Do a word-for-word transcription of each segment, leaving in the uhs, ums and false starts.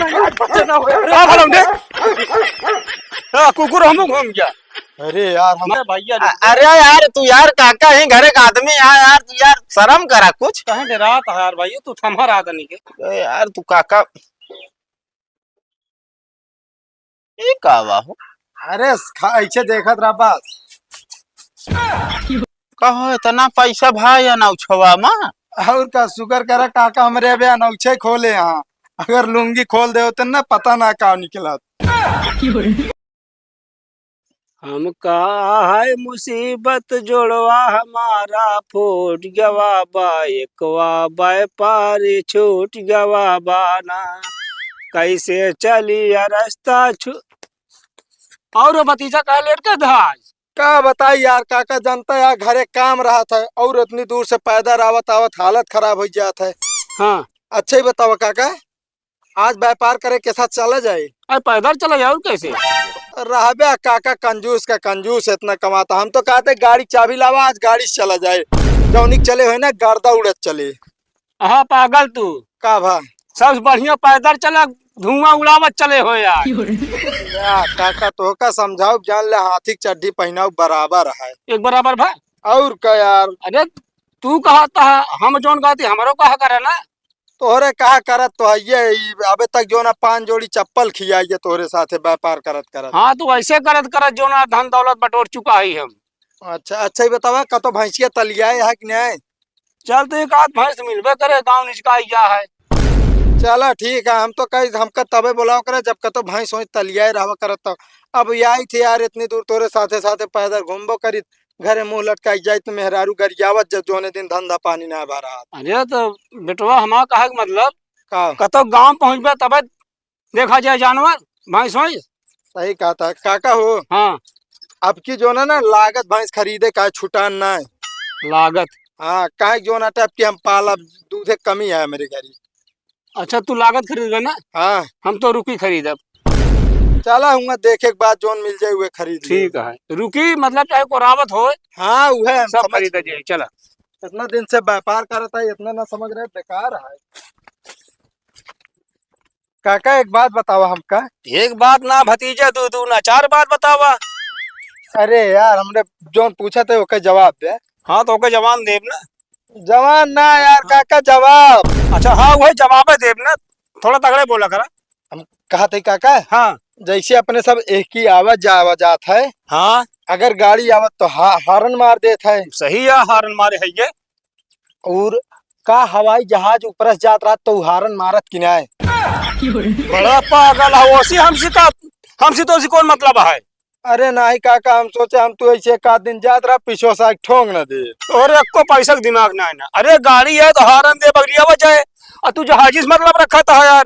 बच्चा ना हो। अरे, का भला उन्हें? हाँ, कुकुर हमू घूम गया। अरे यार, हम अरे भैया, अ-, अरे यार, तू यार काका ही घरे का आदमी है यार, तू यार शर्म करा कुछ। कहे डरात है यार भाई, तू थमा रहा था नहीं के। अरे यार, तू काका, ई का बा हो? अरे, खा-, ऐसे देखत रहा बस। कहो, इतना पैसा भाई अनौछवा मा? और का, शुक्र करा काका हमरे अबे अनौछे खोले हाँ। अगर लुंगी खोल दे होते ना, पता ना का निकलत। हमका है मुसीबत जोड़वा हमारा फूट गवा बा, एकवा व्यापारी छूट गवा बा ना, कैसे चली या रास्ता छु-, और भतीजा का लेट के धाय? का बताई यार काका, जनता यार घरे काम रहत है और इतनी दूर से पैदल आवत आवत हालत खराब हो जात है। हाँ। अच्छा ही बतावा काका, आज व्यापार करे के साथ चला जाए। अरे पैदल चला जाए और कैसे? रहबे काका कंजूस का कंजूस इतना कमाता। हम तो कहते गाड़ी चाबी लावा, आज गाड़ी से चला जाए। जौनी के चले होए ना गर्दा उड़त चले। हाँ पागल तू। का भा? सबसे बढ़िया पैदल चला, धुआं उड़ावत चले हो यार। या काका तोहका समझाओ जान ले, हाथी के चड्ढी पहनाओ बराबर है। एक बराबर भा? और का यार? अरे तू कहा था, हम जौन कहती हमरो कहा करे ना। तोहरे कहा करत तो है ये, ई अबे तक जो ना पाँच जोड़ी चप्पल खियाई है तोहरे साथे व्यापार करत करत। हाँ, तो ऐसे करत करत जो ना धन दौलत बटोर चुका है हम। अच्छा, अच्छा, ही बतावा, कतो भैंसिया तलियाए है कि नहीं? चल, तो एक आध भैंस मिलबे करे, गाँव निचका आइया है। चला, ठीक है, हम तो कही, हमका तबे बोलाओ करे, जब कतो भैंस होई तलियाए रहवा करत तो। अब आई थी यार, इतनी दूर तोरे साथे साथे पैदल घूमबो करी, घरे मुंह लटकाई जाई तो मेहरारू गरियावत जब जोने दिन धंधा पानी ना भरा। अरे तो बेटवा, हमार कहे के मतलब, का? कतो गांव पहुंचबे तबे देखा जाए जानवर, भैंस वैंस। सही कहा था काका हो। हाँ। अब की जो ना, ना लागत भैंस खरीदे का छुटान ना है। लागत? हाँ, काहे जो ना टाइप की हम पाला, दूधे कमी है मेरे घरी। अच्छा, तू लागत खरीदबे ना? हाँ। हम तो रुकी खरीदब। चला हुआ देखे के बाद जोन मिल जाए उहे खरीद ले। ठीक है, रुकी मतलब चाहे कोरावत होए, हाँ, उहे हम सब समझ खरीदा जाए। चला। इतना दिन से व्यापार करत है, इतना ना समझ रहे, बेकार है। काका, एक बात बतावा हमका। एक बात ना भतीजा, दू दू ना चार बात बतावा। अरे यार, हमने जोन पूछा थे ओके जवाब दे। हाँ, तो ओके जवाब देब ना। जवान ना यार काका, जवाब। अच्छा, हाँ, वही जवाबे देब ना, थोड़ा तगड़े बोला करा। हम कहा थे काका, हाँ। जैसे अपने सब एक ही आवा जावा जात है, हाँ। अगर गाड़ी आवत तो हा-, हारन मार देत है। सही है, हारन मारे है ये। और का हवाई जहाज ऊपर से जात रहत तो उ हारन मारत कि नाय? बड़ा पागल है, ओसी हमसे का, हमसे तो ओसी कौन मतलब है? अरे नाही काका, हम सोचे हम तू ऐसे एक आध दिन जात रहा, पीछे से आके ठोंक न दे। और एको पैसा के दिमाग ना है ना। अरे गाड़ी है तो हारन दे बगलिया बजाए, और तू जहाजी से मतलब रखा था यार।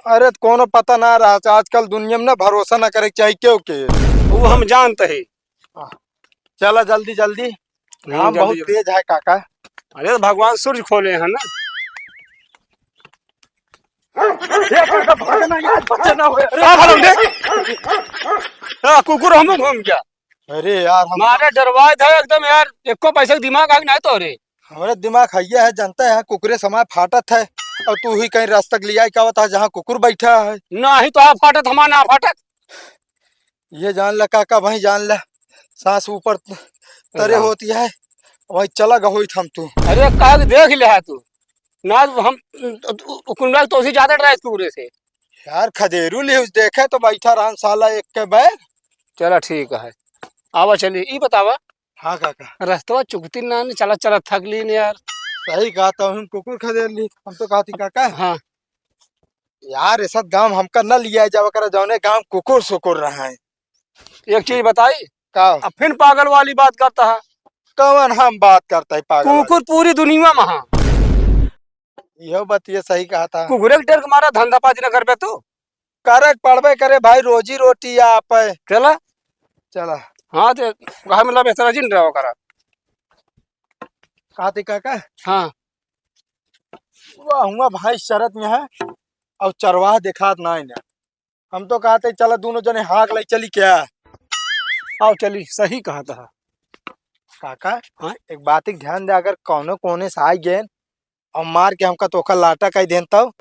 अरे तो कोनो पता ना रहा, आजकल दुनिया में ना भरोसा ना करे के चाहिए क्यों के। वो हम जानते हैं। चला जल्दी जल्दी, नहीं, घाम बहुत जल्दी। तेज है काका। अरे तो भगवान सूरज खोले हैं ना। ए, कोई का भागना यार, बच्चा ना हो। अरे, आ, भागम दे। आ, कुकुर हमू घूम गया। अरे यार, हम मारे डरवाए था एकदम यार, एको पैसा के दिमाग आग नहीं तो रे। हमारे दिमाग है ये है, जनता है, कुकुरे समाय फाटत है, और तू ही कहीं रास्ता के लिया का बता, जहाँ कुकुर बैठा है। ना ही तो आप फाटत, हमारा ना फाटत। ये जान ला काका, वहीं जान ला, सांस ऊपर तरे हाँ। होती है, वहीं चला गा होई थम तू। अरे काग देख ले है तू, ना हम कुंडा तो उसी ज्यादा डराए कुकुरे से। यार खदेरू ले उस देखे तो बैठा रहन साला एक के बैग। चला ठीक है, आवा चली। ई बतावा, हाँ काका। रस्तवा चुकती ना, नहीं चला चला थक लीन यार। सही कहा तो हम कुकुर खदेर ली, हम तो कहती काका। हाँ। यार, ऐसा गांव हमका न लिया जावा करा, जौने गांव कुकुर सुकुर रहा है। एक चीज बताई? का? अब फिर पागल वाली बात करता है। कौन हम बात करता है पागल वाली? कुकुर पूरी दुनिया में हाँ। यह बात ये सही कहा था। कुकुरे के डर के मारा धंधा पाती न करबे तू? करे के पड़बे करे भाई, रोजी रोटी आप है। चला। चला। हाँ, तो कहा मतलब ऐसा जिन रहा करा। कहा थी काका? हाँ। वाह, हुआ भाई शरत में है और चरवाह देखात ना है ना। हम तो कहते चला दोनों जने हाँक ले चली क्या? आओ चली, सही कहा था। काका, हाँ? एक बात के ध्यान दे, अगर कौनो कोने से आई गए और मार के हमका तोका लाटा कह देन तब?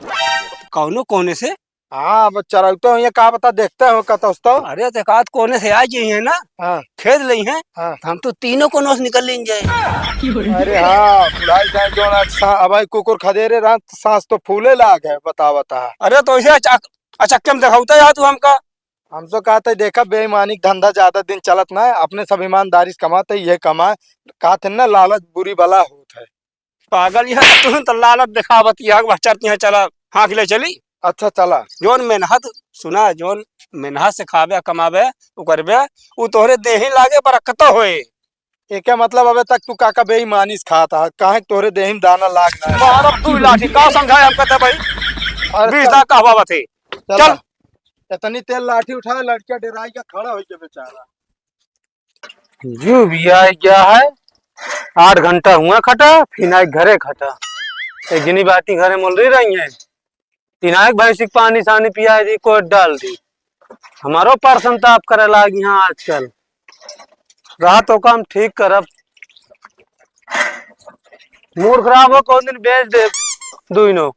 कौनो कोने से? हाँ, अब चरौते होइहैं, का पता, देखते हो कतौ से तो। अरे, तो एकाध कोने से आ जाइहैं ना, हाँ। खेद लेइहैं, हाँ। हम तो तीनों कोनों से निकल लेंगे। अरे हाँ, बुढ़ाई जाए जो ना, सा-, अब भाई कुकुर खदेरे रहन, तो सांस तो फूले लाग है, बतावा ता। अरे, तो ऐसे अचक-, अचक्के में देखावता यार तू हमका। हम तो कहते, देखा, बेईमानी के धंधा ज्यादा दिन चलत ना है, अपने सब ईमानदारी से कमाते, ये कमाए, कहते ना, लालच बुरी बला होत है। पागल यहाँ तू तो लालच देखावत यहाँ बच्चा यहाँ चला, हाँक ले चली। अच्छा चला। जोन मेहनत, सुना, जोन मेहनत से खाबे, कमाबे, उ करबे, उ तोहरे देही लागे, बरकत होए। एके मतलब अबे तक तू काका बेईमानी से खात है, काहे कि तोहरे देही में दाना लाग ना है। मारब तू लाठी, का समझाए हमका ते भाई? अरे बीस चल। दाँत कहवावत है। चल। चल। इतनी तेज लाठी उठाए, लड़किया डेराई के खड़ा होइ गया बेचारा। जो भी आए गया है, आठ घंटा हुआ खटा, फिर आए घरे खटा। एक गिनी बाटी घरे मोल रही रही है, फिर आए भैंसी के पानी सानी पियाए दी, कोट डाल दी। हमारो परसन ताप करे लाग यहाँ आजकल। रहा तो काम ठीक करब। मूड खराब हो, कौन दिन बेच दे दुइनो।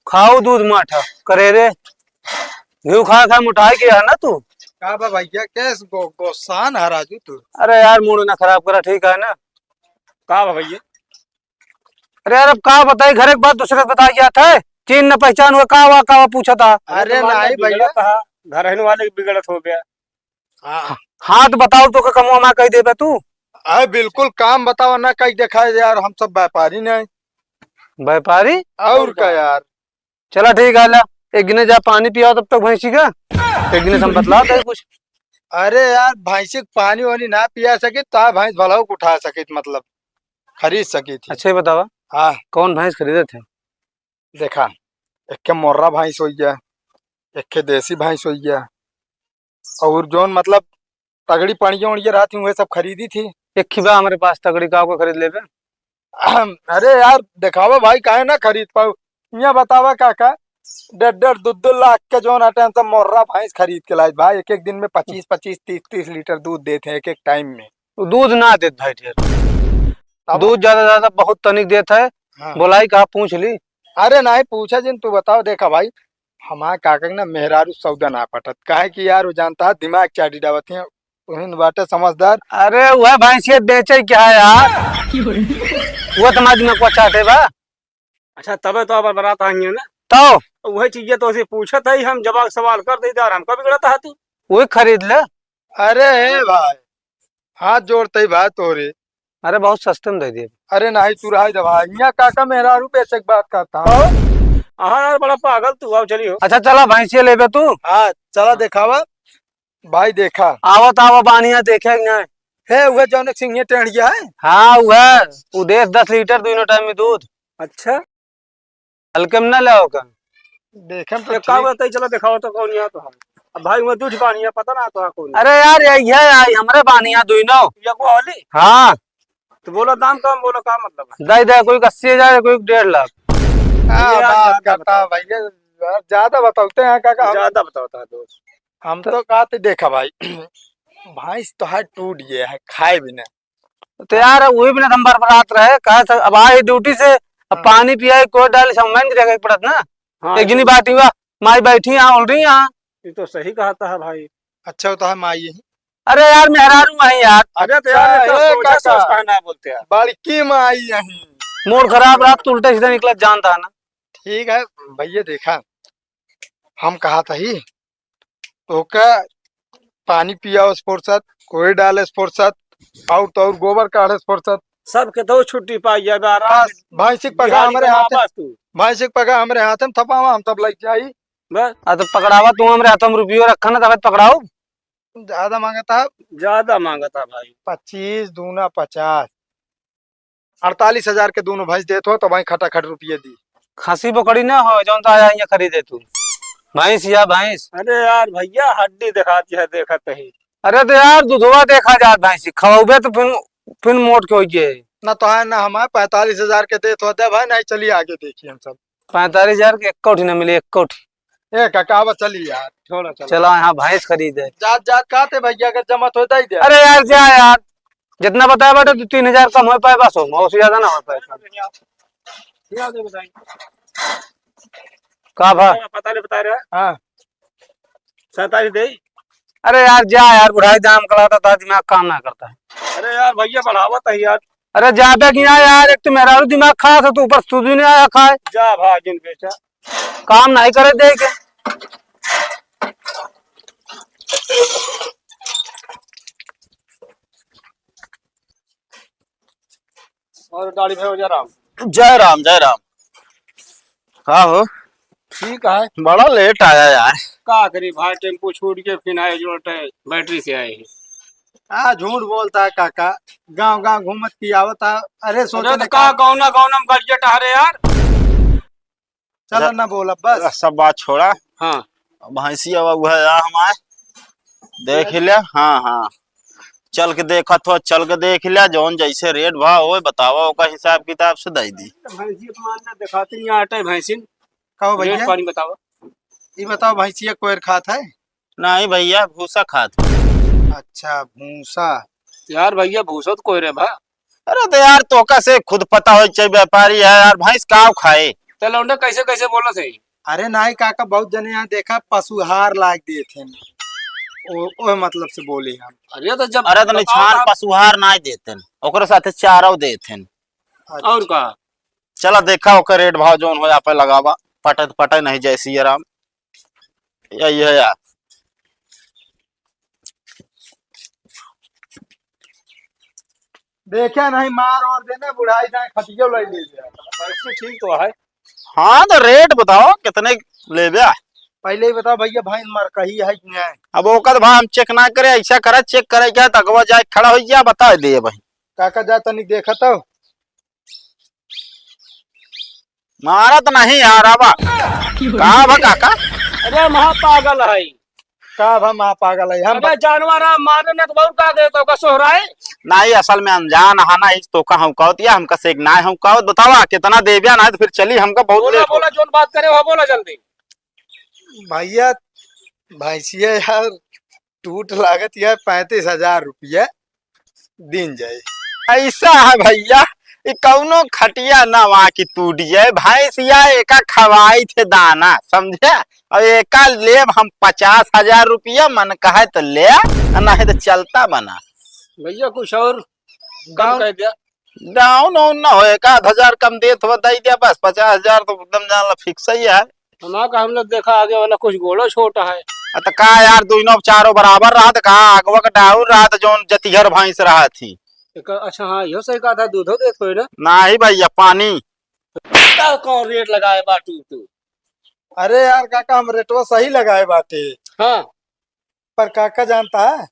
खाओ दूध माठा, करे रे। घिउ खा खा मोटाई गया है ना तू। का बा भैया, कैस गो-, गोसान है राजू तू? अरे यार, मूड ना खराब करा, ठीक है ना? का बा भैया? अरे यार, अब का बताई, घर एक बात दूसरे से बताई जात है, चीन न पहचान हुआ, का हुआ, का हुआ पूछा था। अरे तो मान ला नहीं भैया। बिगड़त हा, घर रहने वाले के बिगड़त हो गया। हाँ। हाँ, तो बताओ तो का कमवा मा कही देबे तू? अरे बिल्कुल काम बताओ ना, कही देखा यार, हम सब व्यापारी नहीं। व्यापारी? और और का का? यार? चला ठीक है, ला, एक गिने जा पानी पियाओ तब तक भैंसी का, एक गिने से हम बतलाओ तब कुछ। अरे यार, भैंसी के पानी वानी ना पिया सकित, ता भैंस भलाऊ को उठा सकित, मतलब, खरीद सकित ही। अच्छा, ये बतावा, हाँ। कौन भैंस खरीदे थे? देखा, एक के मोर्रा भैंस होइ गया, एक के देसी भैंस होइ गया, और जौन, मतलब, तगड़ी पड़िया उड़िया रहती, उहे सब खरीदी थी। एक ही बा हमरे पास तगड़ी, का को खरीद लेबे? अरे यार, देखावा भाई, काहे ना खरीद पाऊ? यहाँ बतावा काका, डेढ़ डेढ़ दो दो लाख के जौन आटे, हम सब मोर्रा भैंस खरीद के लाए भाई। एक एक दिन में पच्चीस पच्चीस, तीस तीस लीटर दूध देते हैं एक एक टाइम में। वो दूध ना देत भाई ढेर। तब? दूध ज्यादा ज्यादा बहुत तनिक देत है। हाँ। बोलाई कहा पूछ ली। अरे नहीं पूछा जिन, तू बताओ। देखा भाई, हमार काका के ना मेहरारू सौदा ना पटत, काहे कि यार वो जानता है दिमाग चाटी डावत है, उहिन बाटे समझदार। अरे वह भैंसिया बेचे क्या है यार? वो तुम्हारा दिमाग को चाटे बा। अच्छा, तबे तो अब बरात आई है ना। तो? वही चीजें तो उसे पूछत है, हम जवाब सवाल कर दे यार, हमका बिगड़त है तू। वही खरीद ले। अरे हे भाई, हाथ जोड़ते ही भाई तोरे। अरे बहुत सस्ते में दे दिए। अरे नहीं, तू रहा दे भाई, यहाँ काका मेहरारू बेचे के बात करता हूँ। हाँ यार, बड़ा पागल तू, आओ चलियो। अच्छा चला भैंसिया लेबे तू। हाँ, चला देखावा। भाई देखा। आवत आवा बानिया देखे कि नहीं? हे, उहे जौन एक सिंघे टेढ़िया है? हाँ, उहे। उ देत दस लीटर दुइनो टाइम में दूध। अच्छा। हल्के में ना लेओ का। देखे में तो एक काम ठीक। करते ही चला देखाओ तो कौन यहाँ तो है। अब भाई, वहाँ दूध बानिया, पता ना तो है कौन। अरे यार, यही है, आई हमरे बानिया दुइनो। ये को होली? हाँ। तो बोलो दाम कम, बोलो का मतलब है? दे दे, कोई अस्सी हजार, कोई डेढ़ लाख। क्या ये यार, बात ज्यादा करता बताओ। भैया, यार, ज्यादा बताते हैं काका, हम ज्यादा बताओ था दोस्त। हम तो कहते, देखा भाई, भैंस तो है टूट गया है, खाए भी ना। तो यार, वही भी ना हम बरबरात रहे, कहे सर, अब आए ड्यूटी से, अब हाँ। पानी पियाए, कोट डाले, सब मैंने देखे पड़त ना। हाँ, एक जनी बाटी हुआ, माई बैठी यहाँ, उड़ रही यहाँ। ये तो सही कहता है भाई। अच्छा होता है माई यही। अरे यार, मेहरारू वही यार। अरे तो यार, अच्छा, इतना ए सोचा काका। सोच काहे ना बोलते यार? बड़की माई यही। मूड खराब रहा तो उल्टा सीधा निकला जानता है ना। ठीक है भैया, देखा, हम कहा था ही, तोहका पानी पियावस फुर्सत, कोई डालस फुर्सत, और तो और गोबर काढ़स फुर्सत। सबके तो छुट्टी पाई जाबे, आराम बस, से। भैंसी के पगहा बिहारी हमरे कमाबस हाथे, तू। भैंसी के पगहा हमरे हाथे में थपावा, हम तब लग जाई। बस। आ, तो पकड़ावा तू हमरे हाथ में रुपयो रखा ना, तब पकड़ाओ। ज्यादा मांगता है। ज्यादा मांगता भाई। पच्चीस दूना पचास। अड़तालीस हजार के दोनों भैंस देत हो, तो भाई खटाखट रुपये दी। खसी बोकड़ी ना हो, जौन तो आया यहाँ खरीदे तू। भैंस या भैंस। अरे यार भैया, हड्डी दिखाती है, देखत ही। अरे तो यार, दुधवा देखा जात भैंसी, खवाबे तो फिर, फिर मोट के होइए। ना तो है ना हमारे, पैंतालीस हजार के देत हो दे भाई, नहीं चलिए आगे देखिए हम सब। पैंतालीस हजार के एक कोठी ना मिली, एक कोठी। ए काका, अब चली यार, छोड़ो, चलो। चलो, यहाँ भैंस खरीदे। जात, जात कहते भैया, अगर जमत हो, दे दे। अरे यार, जा यार, जितना बताया बाटे, दो तीन हजार कम हो पाए, बस हो, उससे ज्यादा ना हो पाए। का भा? पता नहीं बता रहा। हाँ। सैंतालीस दे। अरे यार, जा यार, बुढ़ाई दाम कलाता था, दिमाग काम ना करता है। अरे यार, भैया बढ़ावत है यार। अरे जाबे कि ना यार, एक तो मेहरारू दिमाग खात है, तू ऊपर से तू दुनिया खाए। जा भा, जिन बेचा। काम नहीं करे दे के। और दाढ़ी भैया, जय राम। जय राम, जय राम। का हो? ठीक है। बड़ा लेट आया यार। का करी भाई, टेम्पो छूट के फिर आए, जो टे-, बैटरी से आए हैं। का झूठ बोलता है काका, गांव गांव घूमत की आवत है। अरे सोचे अरे तो ने का का गौना गौना में गड़िया टहरे यार। चल जा, ना बोल अब बस। सब बात छोड़ा। हाँ। अब भैंसी अब वह आ हमारे। देख ले, हाँ, हाँ। चल के देखत हो, चल के देख ले, जौन जैसे रेट भाव होए, बतावा, ओका हिसाब किताब से दे दी। भैंसी तो मान ले, दिखाती नहीं आटे भैंसिन। कहो रेट भैया। पानी बतावा। ये बताओ, भैंसिया कोयर खात है? नहीं भैया, भूसा खात है। अच्छा, भूसा। यार भैया, भूसा तो कोयर है भा। अरे तो यार, तोका से खुद पता होए के चाहिए, व्यापारी है यार, भैंस काव खाए? तो लौंडा कैसे कैसे बोलत है? अरे नाई काका, बहुत जने यहाँ देखा पशुहार लाग देत हैं, ओ, ओह मतलब से बोले हम। अरे तो जब अरे तो बताओ निछान आप। पशुहार नाई देत हैं, ओकरे साथे चारो देत हैं। अच्छा। और का? चला देखा ओकर रेट भाव जौन हो आप लगावा, पटे तो पटे नहीं जय सिया राम। यही है यार। देखे नहीं मार और देने बुढ़ाई जाए खटियो ले ले ले। वैसे ठीक तो है। हाँ तो रेट बताओ कितने लेबे? पहले ही बताओ भैया, भैंस मरकही है कि नहीं? अब ओकर भाव हम चेक ना करे, ऐसा करा चेक करे क्या, तकवा जाए खड़ा हो जा, बता दे भाई। काका जा तनी देखा तो। मारत नहीं यार, आवा। का भा काका? अरे महा पागल है। का भा महा पागल है? हम अबे जानवर आ, मारे न तो बहुत का दे तो का सोहराए। नहीं, असल में अनजान हा ना, इस तोका हौकावत या हमका से एक ना हौकावत, बतावा कितना देब्या, ना तो फिर चली, हमका बहुत बोला, लेट हो। बोला, जोन बात करे हो, बोला जल्दी। भैया, भैंसिया यार, टूट लागत है पैंतीस हजार रुपया दिन जाए। ऐसा है भैया, ई कौनो खटिया ना वहाँ की टूट जाए, भैंसिया एका खवाई थे दाना, समझे? और एका लेब हम पचास हजार रुपया, मन कहे तो ले, आ नहीं तो चलता बना। भैया कुछ और कम कौन? कर दिया। डाउन वाउन ना होए, एक आध हजार कम देत हो, दे दिया बस, पचास हजार तो एकदम जान ला फिक्स ही है। हमारा का हम लोग देखा आगे वाला कुछ गोड़ो छोटा है। अ, त का यार, दुइनो चारो बराबर रहा, त का आगवा का डाउन रहा, त जौन जतिहर भैंस रहा थी। एक, अच्छा, हाँ, यो सही कहा था, दूधो देत होए ना? नाही भैया, पानी। का कौन रेट लगाए बाटू तू? अरे यार काका, हम रेटवा सही लगाए बाटे। हाँ। पर काका जानता है,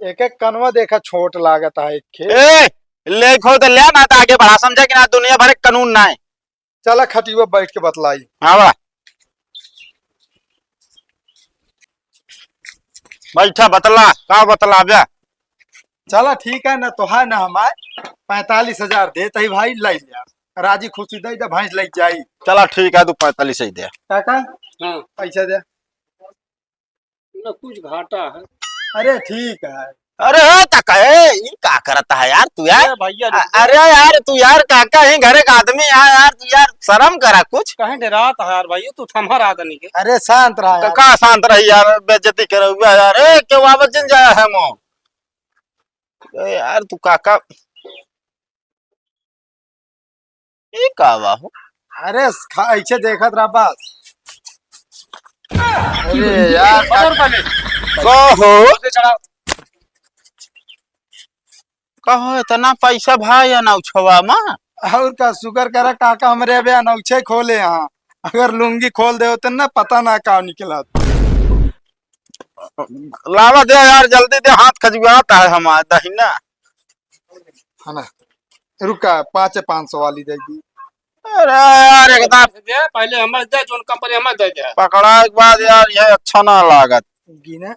एक एक कनवा देखा छोट लागत है एक खे। ए, ले खो तो ले ना, तो आगे बढ़ा, समझा कि ना, दुनिया भर के कानून ना है। चला खटिया बैठ के बतलाई। हाँ बा। बैठा बतला, का बतला बे? चला ठीक है ना, तो है ना हमार पैंतालीस हजार देत ही भाई, ले जा। राजी खुशी दे दे, भैंस ले जाई। चला ठीक है, तू पैंतालीस ही दे। काका, हाँ। पैसा दे। ना कुछ घाटा है। अरे ठीक है। अरे हो तक है, ई का करता है यार तू यार? अरे भैया, अ-, रुको। अरे यार तू यार काका ही घर का आदमी है यार, तू यार शर्म करा कुछ। कहीं डरात है यार भाई, तू थमा रहा था नहीं के। अरे शांत रहा तो यार। का शांत रही यार, बेइज्जती करे हुआ यार। ए, क्यों आवत जिन जाया है मो? ए यार तू काका, ई का बा हो? अरे खा, ऐसे देखत रहा बस। अरे यार, पकड़ पहले। का हो? उसे चढ़ाओ। कहो इतना पैसा भाई अनौछवा मा? और का शुक्र करा काका, हमरे अबे अनौछे खोले यहाँ। अगर लुंगी खोल दे होते ना, पता ना का निकला। लावा दे यार, जल्दी दे, हाथ खजुआता है हमारा दहिना। है ना? रुका, पाँचे पाँच सौ वाली दे दी। अरे यार, एकदम दे, पहले हमें दे, जोन कंपनी हमें दे दे। पकड़ा के बाद यार, ये अच्छा ना लागत। गिने?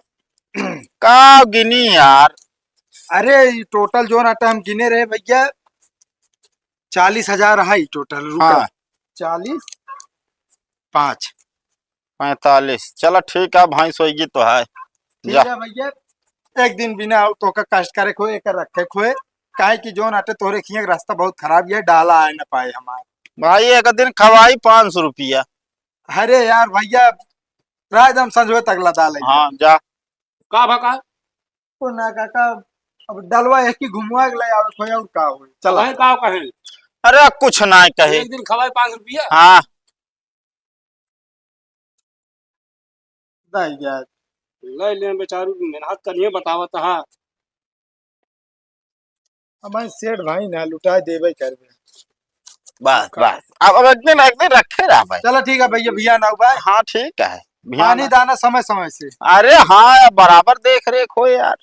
का गिनी यार? अरे, ये टोटल जोन आटा हम गिने रहे भैया, चालीस हजार है टोटल। रुका। हाँ। चालीस, पाँच। पैंतालीस। चला ठीक है, भैंस होइगी तो है। ठीक जा। है भैया, एक दिन बिना तोका कष्ट करे खोए, एक रखे खोए, काहे कि जोन आटे तोहरे खिया के रास्ता बहुत खराब, ये डाला आए ना पाए हमारे। भाई, एक दिन खवाई पाँच सौ रुपया। अरे यार भैया, रात हम संझवे तक लदा ले। हाँ, जा। का भा का? ओ ना काका, अब डलवा एक ही घुमवा के ले आवे कोई और का होई। चला। भाई का कहे? अरे कुछ ना कहे। एक दिन खवाए पाँच रुपया। हाँ। नहीं यार। ले ले बेचारू, मेहनत करिए, बतावत हा। हमारे सेठ भाई ना लुटाए देवे करबे। बस, बस। अब, अब एक दिन, एक दिन रखे रहा भाई। चलो ठीक है भैया, भैया ना भाई। हाँ, ठीक है। भैया पानी ना। दाना समय समय से। अरे हाँ, बराबर देख रेख हो यार।